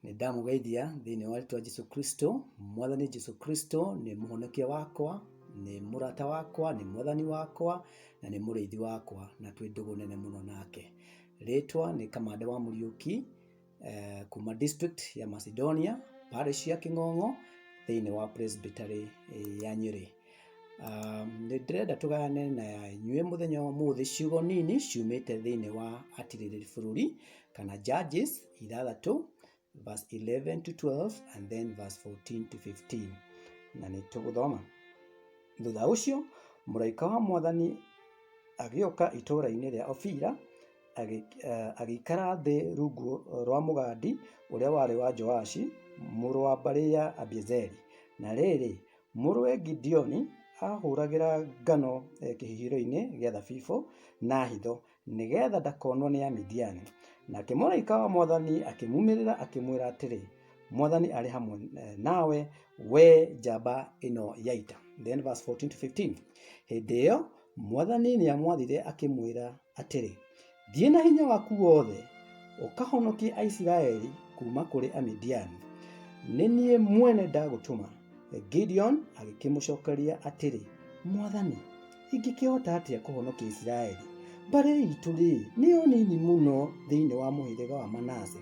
Nĩ ndamũgeithia thĩinĩ wa rĩtwa Jesu Kristo. Mwathani Jesu Kristo nĩ mũhonokia wakwa, nĩ mũrata wakwa, nĩ mwathani wakwa na nĩ mũrĩithi wakwa na twĩ ndũgũ nene mũno nake. Rĩtwa nĩ Kamande wa Mũriũki kuma district ya Macedonia, parish ya Kĩng'ong'o thĩinĩ wa presbytery ya Nyĩrĩ. Nĩ ndĩrenda tũgayane na inyuĩ mũthenya wa ũmũthĩ ciugo nini ciumĩte thĩinĩ wa Atirĩrĩri Bũrũri kana Judges 6 verse 11 to 12 and then verse 14 to 15 na nĩ tũgũthoma. Thutha ũcio mũraika wa mwathani agĩũka itũũra-inĩ rĩa Ofira agĩikara thĩ rungu rwa mũgandi ũrĩa warĩ wa Joashi mũrũ wa mbarĩ ya Abiezeri. Na rĩrĩ, Mũrũwe Gideoni aahũũragĩra ngano kĩhihĩro-inĩ gĩa thabibũ na hitho, nĩgeetha ndakonwo nĩ Amidiani. Nake mũraika wa Mwathani akĩmuumĩrĩra akĩmwĩra atĩrĩ, Mwathani arĩ hamwe nawe, wee njamba ĩno ya ita. Then verse 14 to 15. Hĩndĩ ĩyo Mwathani nĩamwathire akĩmwĩra atĩrĩ, Thiĩ na hinya waku wothe ũkahonokie Aisiraeli kuuma kũrĩ Amidiani. Nĩ niĩ mwene ndagũtũma. Gideoni agĩkĩmũcokeria atĩrĩ, Mwathani, ingĩkĩhota atĩa kũhonokia Isiraeli? Mbarĩ itũ-rĩ, nĩyo nini mũno thĩinĩ wa mũhĩrĩga wa Manase,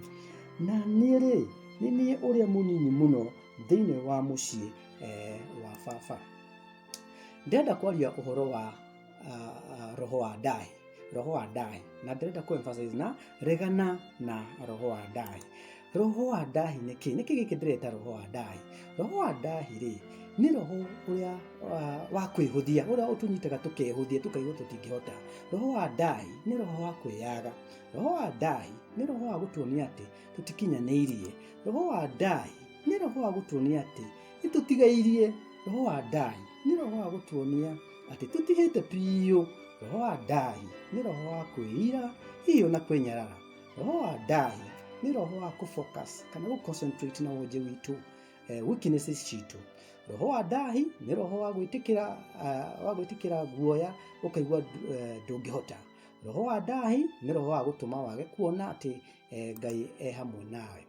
na niĩ-rĩ, nĩ niĩ ũrĩa mũnini mũno thĩinĩ wa mũciĩ wa baba. Ndĩrenda kwaria ũhoro wa roho wa ndahi, roho wa ndahi, na ndĩrenda kũ emphasize na regana na roho wa ndahi. Roho wa ndahi nĩ kĩ? Nĩkĩ gĩkĩ ndĩreta roho wa ndahi? Roho wa ndahi rĩ, nĩ roho ũrĩa wa kwĩhũthia, ũrĩa ũtũnyitaga tũkehũthia tũkaigua tũtingĩhota. Roho wa ndahi nĩ roho wa kwĩyaga. Roho wa ndahi nĩ roho wa gũtuonia atĩ tũtikinyanĩirie. Roho wa ndahi nĩ roho wa gũtuonia atĩ nĩ tũtigairie. Roho wa ndahi nĩ roho wa gũtuonia atĩ tũtihĩte biũ. Roho wa ndahi nĩ roho wa kwĩira hihi ona kwĩnyarara. Roho wa ndahi nĩ roho wa kũ focus kana gũ concentrate na wonje witũ, weaknesses citũ. Roho wa ndahi nĩ roho wa gwĩtĩkĩra, wa gwĩtĩkĩra guoya ũkaigua ndũngĩhota. Roho wa ndahi nĩ roho wa gũtũma wage kuona atĩ Ngai e hamwe nawe.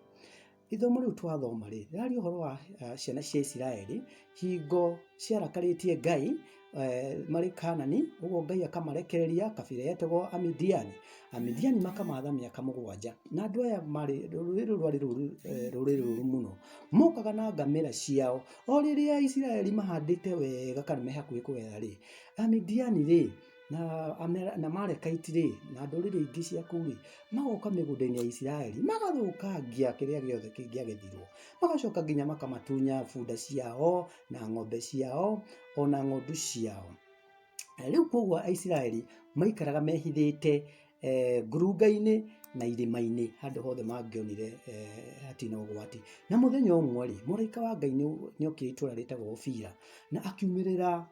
Ithomo rĩu twathoma rĩ, rĩraria ũhoro wa ciana cia Isiraeli, hingo ciarakarĩtie Ngai marĩ Kanani, ũguo Ngai akamarekereria kabira yetagwo Amidiani. Amidiani makamatha mĩaka 7, na andũ aya marĩ, rũrĩrĩ rũrũ rwarĩ rũrĩrĩ rũru mũno. Mokaga na ngamĩra ciao, o rĩrĩa Isiraeli mahandĩte wega kana me hakuhĩ kũgetha rĩ, Amidiani rĩ, na Amalekite-rĩ, na ndũrĩrĩ ingĩ cia kũu-rĩ, magoka mĩgũnda-inĩ ya Isiraeli, magathũkangia kĩrĩa gĩothe kĩngĩagethirwo. Magacoka nginya makamatunya bunda ciao, na ng'ombe ciao, ona ng'ondu ciao. Rĩu koguo Aisiraeli maikaraga mehithĩte ngurunga-inĩ na irĩma-inĩ handũ hothe mangĩonire hatirĩ na ũgwati. Na mũthenya ũmwe rĩ, mũraika wa Ngai nĩ okire itũra rĩtagwo Ofira na akiumĩrĩra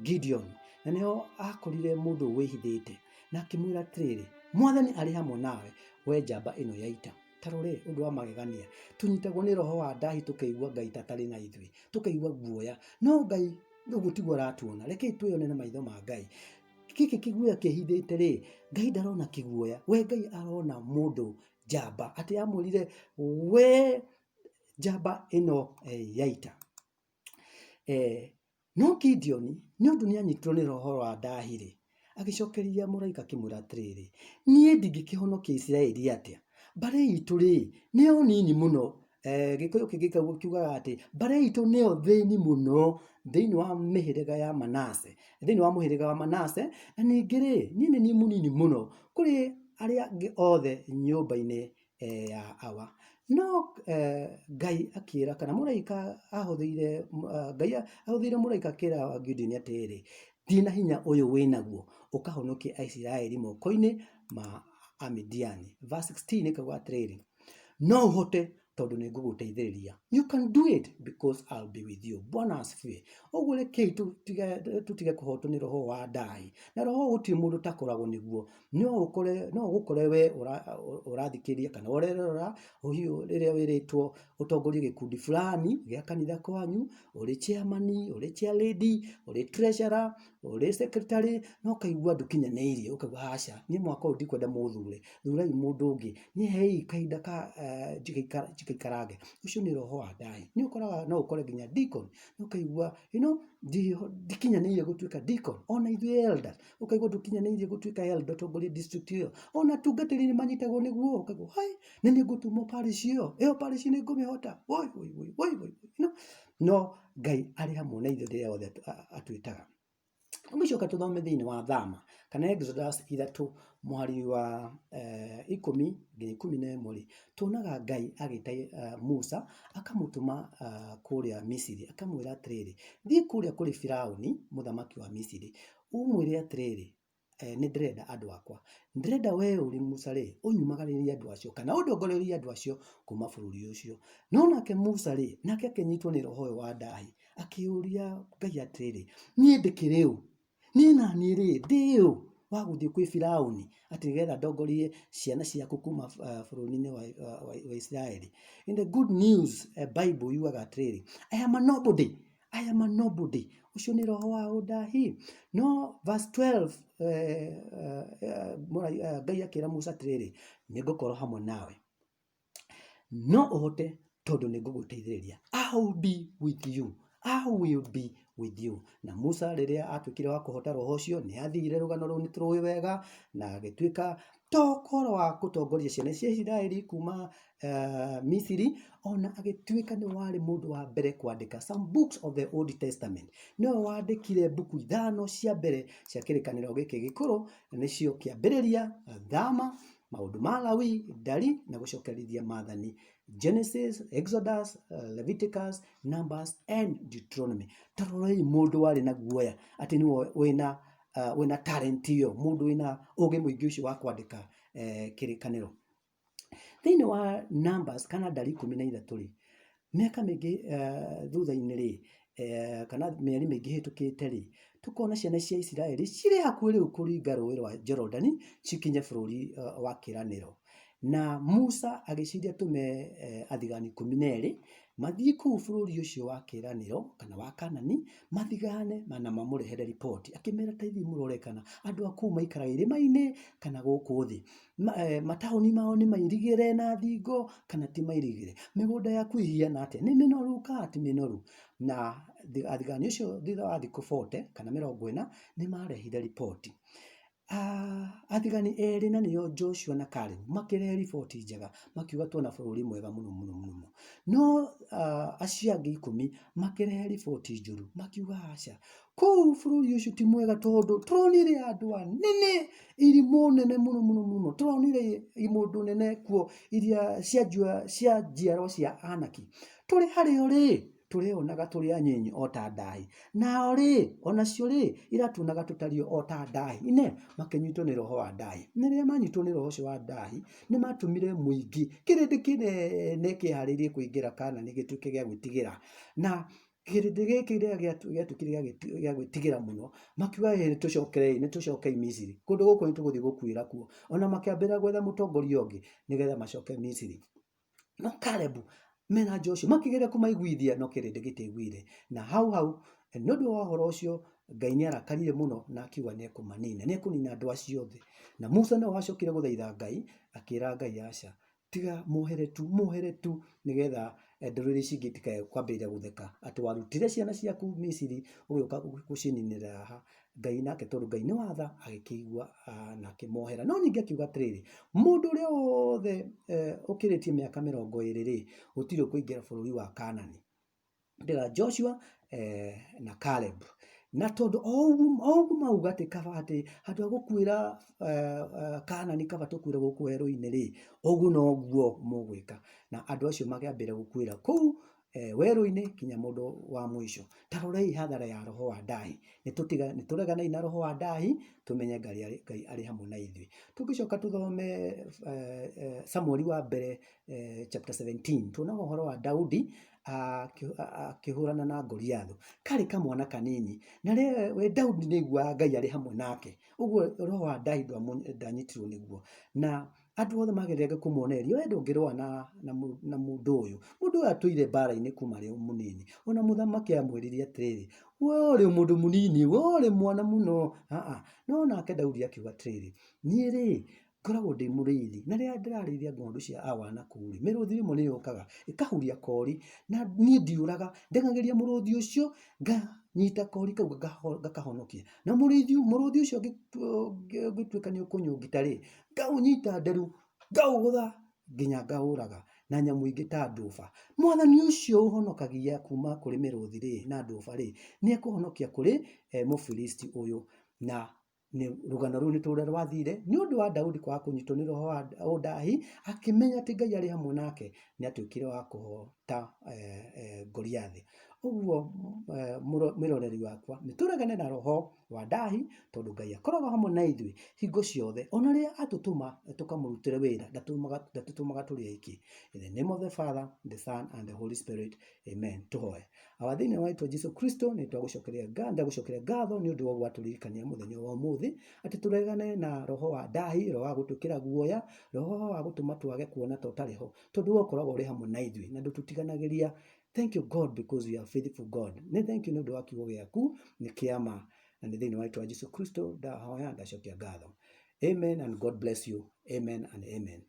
Gideon, na nĩho akorire mũndũ wĩhithĩte na akĩmwĩra atĩrĩrĩ, Mwathani arĩ hamwe nawe, we njamba ĩno ya ita. Ta rore ũndũ wa magegania, tũnyitagwo nĩ roho wa ndahi tũkaigua Ngai ta atarĩ na ithuĩ, tũkaigua guoya, no Ngai ũguo tiguo aratuona. Rekei twĩyone na maitho ma Ngai. Gĩkĩ kĩguoya kĩhithĩte rĩ, Ngai ndarona kĩguoya, we Ngai arona mũndũ njamba, atĩ amwĩrire we njamba ĩno ya ita. No Gideoni nĩ ũndũ nĩ anyitirwo nĩ roho wa ndahi rĩ, agĩcokeria mũraika akĩmwĩra atĩrĩrĩ, niĩ ndingĩkĩhonokia Isiraeli atĩa? Mbarĩ itũ rĩ, nĩyo nini mũno. Gĩkũyũ kĩngĩ kiugaga atĩ mbarĩ itũ nĩyo thĩni mũno thĩinĩ wa mĩhĩrĩga ya Manase, thĩinĩ wa mũhĩrĩga wa Manase, na ningĩ rĩ, niĩ nĩ niĩ mũnini mũno kũrĩ arĩa angĩ othe nyũmba-inĩ ya awa. No Ngai akĩra kana mũraika ahũthĩire, Ngai ahũthĩire mũraika akĩra Gideoni atĩrĩrĩ, thiĩ na hinya ũyũ wĩnaguo ũkahonokie Aisiraeli moko-inĩ ma Amidiani. Verse 16 ĩkauga atĩrĩrĩ, no ũhote tondũ nĩ ngũgũteithĩrĩria. You can do it because I'll be with you. Bwana asifiwe. Ũguo rekei tũtige kũhotwo nĩ roho wa ndahi. Na roho gũtirĩ mũndũ ũtakoragwo nĩguo. No ũkore, no ũgũkore we ũrathikĩrĩria kana ũrerora rĩrĩa wĩrĩtwo ũtongorie gĩkundi fulani gĩa kanitha kwanyu, ũrĩ chairman, ũrĩ chairlady, ũrĩ treasurer, ũrĩ secretary, na ũkaigua ndũkinyanĩirie, ũkaigua aca, niĩ mwaka ũyũ ndikwenda mũthure, thurai mũndũ ũngĩ, niĩ hei kahinda ka njikaikarange. Ũcio nĩ roho wa ndahi. Nĩ ũkoraga no ũkore nginya deacon, ũkaigua ndikinyanĩire gũtuĩka deacon. Ona ithuĩ elders, ũkaigua ndũkinyanĩirie gũtuĩka elder ũtongorie district ĩyo. Ona atungatĩri nĩ manyitagwo nĩguo, ũkaigua hai, nĩ niĩ ngũtũmwo parish ĩyo, ĩyo parish nĩ ngũmĩhota, woi woi woi woi woi. No Ngai arĩ hamwe na ithuĩ rĩrĩa rĩothe atwĩtaga. Tũgĩcoka tũthome thĩinĩ wa Thama kana Exodus 3 mũhari wa 10 nginya 11 rĩ, tuonaga Ngai agĩta Musa akamũtũma kũrĩa Misiri, akamwĩra atĩrĩrĩ, thiĩ kũrĩa kũrĩ Firaũni mũthamaki wa Misiri, ũmwĩre atĩrĩrĩ, nĩ ndĩrenda andũ akwa. Ndĩrenda we ũrĩ Musa rĩ, ũnyumagarĩrie andũ acio kana ũndongorerie andũ acio kuma bũrũri ũcio. No nake Musa rĩ, nake akĩnyitwo nĩ roho ũyũ wa ndahi, akĩũria Ngai atĩrĩrĩ, niĩ ndĩkĩrĩ ũ? Niĩ naniĩ rĩ, ndĩ ũ wa gũthiĩ kwĩ Firaũni atĩ nĩgetha ndongorie ciana ciaku kuma bũrũri-inĩ wa Isiraeli? In the Good News Bible yugaga atĩrĩrĩ, I am a nobody, I am a nobody. Ũcio nĩ roho wa ũndahi. No verse 12 Ngai akĩra Musa atĩrĩrĩ, nĩ ngũkorwo hamwe nawe. No ũhote tondũ nĩ ngũgũteithĩrĩria. I will be with you. I will be with you. Na Musa rĩrĩa atuĩkire wa kũhota roho ũcio, nĩ athire rũgano rũu nĩ tũrũĩ wega, na agĩtuĩka to ũhoro wa gũtongoria ciana cia Isiraeli kuma Misiri, ona agĩtuĩka nĩwe warĩ mũndũ wa mbere kwandĩka some books of the Old Testament. Nĩwe wandĩkire mbuku ithano cia mbere cia kĩrĩkanĩro gĩkĩ gĩkũrũ, nĩcio Kĩambĩrĩria, Thama, Maũndũ ma Lawi, Ndari, na Gũcokerithia Maathani, Genesis, Exodus, Leviticus, Numbers and Deuteronomy. Ta rorei mũndũ warĩ na guoya atĩ nĩwe wĩna talent ĩyo, mũndũ wĩna ũgĩ mũingĩ ũcio wa kwandĩka kĩrĩkanĩro. Thĩinĩ wa Numbers kana Ndari 13 rĩ, Mĩaka mĩingĩ thutha-inĩ rĩ, kana mĩeri mĩingĩ ĩhĩtũkĩte rĩ, tũkona ciana cia Isiraeli cirĩ hakuhĩ rĩu kũringa rũĩ rwa Jorodani cikinye bũrũri wa kĩĩranĩro. Na Musa agĩciria atũme athigani 12 mathiĩ kũu bũrũri ũcio wa kĩĩranĩro kana wa Kanani, mathigane na mamũrehere riboti. Akĩmera ta thiĩi mũrore kana andũ a kũu maikaraga irĩma-inĩ kana gũkũ thĩ. Mataũni mao nĩ mairigĩre na thingo kana ti mairigĩre? Mĩgũnda yaku ĩhiana atĩa? Nĩ mĩnoru kana ti mĩnoru? Na athigani acio thutha wa thikũ 40 kana 40 nĩ marehire riboti. Athigani erĩ na nĩo Joshua na Caleb makĩrehe riboti njega makiuga tuona bũrũri mwega mũno mũno mũno. No acio angĩ 10 makĩrehe riboti njũru makiuga aca, kũu bũrũri ũcio ti mwega tondũ tũronire andũ anene, irimũ nene mũno mũno mũno, tũronire imũndũ nene kuo iria cia njiarwa cia Anaki. Tũrĩ harĩo rĩ, tũreyonaga tũrĩ anyinyi o ta ndahi, nao rĩ, onacio rĩ, iratuonaga tũtariĩ o ta ndahi. Ine, makĩnyitwo nĩ roho wa ndahi. Na rĩrĩa manyitwo nĩ roho ũcio wa ndahi, nĩ matũmire mũingĩ, kĩrĩndĩ kĩnene kĩharĩirie kũingĩra Kanani gĩtuĩke gĩa gwĩtigĩra. Na kĩrĩndĩ gĩkĩ rĩrĩa gĩatuĩkire gĩa gwĩtigĩra mũno, makiuga ĩ nĩ tũcokerei, nĩ tũcokei Misiri, kũndũ gũkũ nĩ tũgũthiĩ gũkuĩra kuo. Ona makĩambĩrĩria gwetha mũtongoria ũngĩ nĩgetha macoke Misiri. No Kalebu mena Joshua makĩgeria kũmaiguithia no kĩrĩndĩ gĩtiaiguire. Na hau hau nĩ ũndũ wa ũhoro ũcio Ngai nĩ arakarire mũno na akiuga nĩ ekũmanina, nĩ ekũnina andũ acio othe. Na Musa nĩwe wacokire gũthaitha Ngai, akĩra Ngai aca, tiga mohere tu, mohere tu nĩgetha ndũrĩrĩ ici ingĩ itikae kwambĩrĩria gũtheka atĩ warutire ciana ciaku Misiri ũgĩũka gũcininĩra haha. Ngai nake tondũ Ngai nĩ wa tha agĩkĩigua na akĩmohera. No ningĩ akiuga atĩrĩrĩ, mũndũ ũrĩa wothe ũkĩrĩtie mĩaka 20 rĩ, gũtirĩ ũkũingĩra bũrũri wa Kanani tiga Joshua na Caleb. Na tondũ o ũguo mauga atĩ kaba atĩ handũ ha gũkuĩra Kanani kaba tũkuĩre gũkũ werũ-inĩ rĩ, ũguo noguo mũgwĩka. Na andũ acio makĩambĩrĩria gũkuĩra kũu werũ-inĩ nginya mũndũ wa mũico. Ta rorei hathara ya roho wa ndahi. Nĩ tũreganei na roho wa ndahi, tũmenye Ngai arĩ hamwe na ithuĩ. Tũngĩcoka tũthome Samueli wa mbere chapter 17, tuonaga ũhoro wa Daudi akĩhũrana na Goliathũ. Karĩ kamwana kanini, na we Daudi nĩ aiguaga Ngai arĩ hamwe nake. Ũguo roho wa ndahi ndanyitirwo nĩguo. Na andũ othe mageragia kũmuonereria, we ndũngĩrũa na mũndũ ũyũ. Mũndũ ũyũ atũire mbara-inĩ kuma arĩ o mũnini. Ona mũthamaki amwĩrire atĩrĩrĩ, we ũrĩ mũndũ mũnini, we ũrĩ mwana mũno. No nake Daudi akiuga atĩrĩrĩ, niĩ rĩ, Ngoragwo ndĩ mũrĩithi, na rĩrĩa ndĩrarĩithia ng'ondu cia awa na kũu rĩ, mĩrũthi rĩmwe nĩ yũkaga ĩkahuria kori, na niĩ ndiũraga, ndeng'agĩria mũrũthi ũcio, nganyita kori kau ngakahonokia. Na mũrĩithi, mũrũthi ũcio ũngĩtuĩka nĩ ũkũnyũngita rĩ, ngaũnyita nderu, ngaũgũtha nginya ngaũraga, na nyamũ ingĩ ta nduba. Mwathani ũcio ũhonokagia kuma kũrĩ mĩrũthi rĩ, na nduba rĩ, nĩ ekũhonokia kũrĩ Mũfilisti ũyũ. Na nĩ rũgano rũu nĩ tũrĩa rwathire nĩ ũndũ wa Daudi kwaga kũnyitwo nĩ roho wa ũndahi, akĩmenya atĩ Ngai arĩ hamwe nake, nĩ atuĩkire wa kũhota Goliathi. Ũguo mwĩroreri wakwa, nĩ tũregane na roho wa ndahi, tondũ Ngai akoragwo hamwe na ithuĩ hingo ciothe, ona rĩrĩa atũtũma tũkamũrutĩre wĩra, ndatũtũmaga tũrĩ aiki. In the name of the Father, the Son and the Holy Spirit, amen. Tũhoe. Awa thĩinĩ wa rĩtwa Jesu Kristo nĩ twagũcokeria ndagũcokeria ngatho nĩ ũndũ wa ũguo watũririkania mũthenya wa ũmũthĩ atĩ tũregane na roho wa ndahi, roho wa gũtwĩkĩra guoya, roho wa gũtũma twage kuona ta ũtarĩ ho, tondũ we ũkoragwo ũrĩ hamwe na ithuĩ na ndũtũtiganagĩria. Thank you God because you are faithful God. Nĩ thank you nĩ ũndũ wa kiugo gĩaku nĩ kĩa ma na nĩ thĩinĩ wa rĩtwa Jesu Kristo ndahoya ndacokia ngatho. Amen and God bless you. Amen and amen.